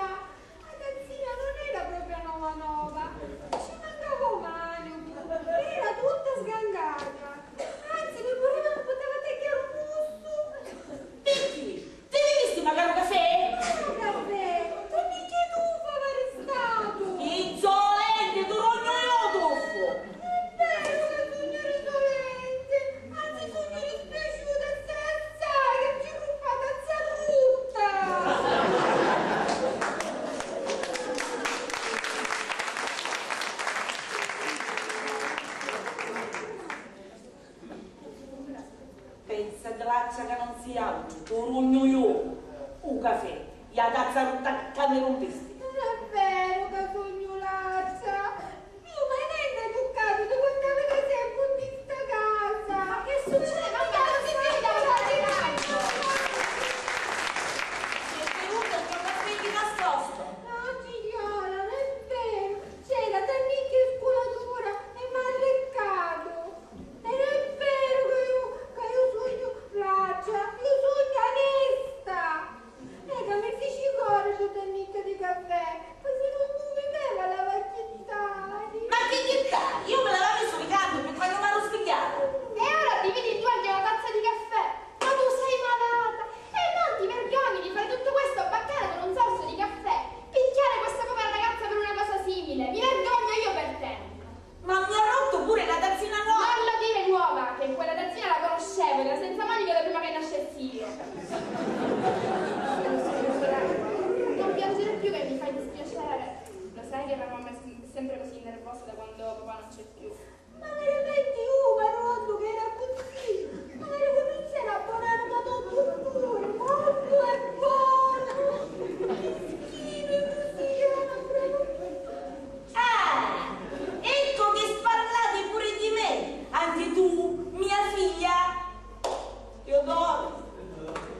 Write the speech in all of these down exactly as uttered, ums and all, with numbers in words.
A tazzina non era proprio nova nova, ci mancava un manicu, era tutta sgangata, anzi mi pureva mi poteva tagghiare un mustu. Picchì? Ti vivisti magari un caffè? No, caffè, tannicchia tuffu avari statu! Insolente, tu rognu io tuffu! È vero che sugnu risolente, anzi sugnu dispiaciuta assai assai che ci ruppata a tazza rutta! Pensa di laccia ca non si autru, tu rugnu iu, u cafè, i a tazza rutta ca mi rumpisti. Non è vero ca sugnu laccia, iu mai nenti tuccatu di quantu aviti sempu nti sta casa. Ma che succede? Ma che non si vede? Siete venuto con la fede nascosto. No, signora, non è vero, c'era tannicchia sculatura e m'ha arriccatu. E non è veru ca iu, ca iu sugnu laccia, iu sugnu anesta! E ca mi fici cori ddu tannicchia di caffè, ca si non mi viveva la va a chittari. Ma chi chittari? Iu mi la va misu di cantu pi quannu m'hannu sfigghiatu. E ora ti vidi tu anche una tazza di caffè? Ma tu sei malata! E non ti vergogni di fare tutto questo baccare con un sorso di caffè? Picchiare questa povera ragazza per una cosa simile? Mi vergogno io per te! Ma mi ha rotto pure la tazzina nuova! Non lo dire nuova, che quella tazzina la conoscevo, era senza maniche da prima che nascessi io. Non piangere più che mi fai dispiacere. Lo sai che la mamma è sem- sempre così nervosa da quando papà non c'è più. Ma veramente io mi ricordo che era così. Magari cominciare a buonare da tutto pure, molto e buono. Che schifo, così era una brava. Ah, ecco che sparlate pure di me, anche tu, mia figlia. Teodoro,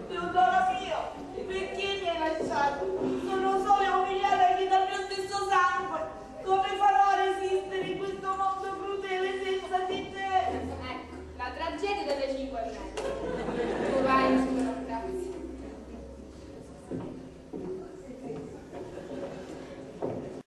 Teodoro mio, perché mi hai lasciato? Sono sola e umiliata anche dal mio stesso sangue. Come farò a resistere in questo mondo crudele senza di te? Ecco, la tragedia delle cinque e mezza.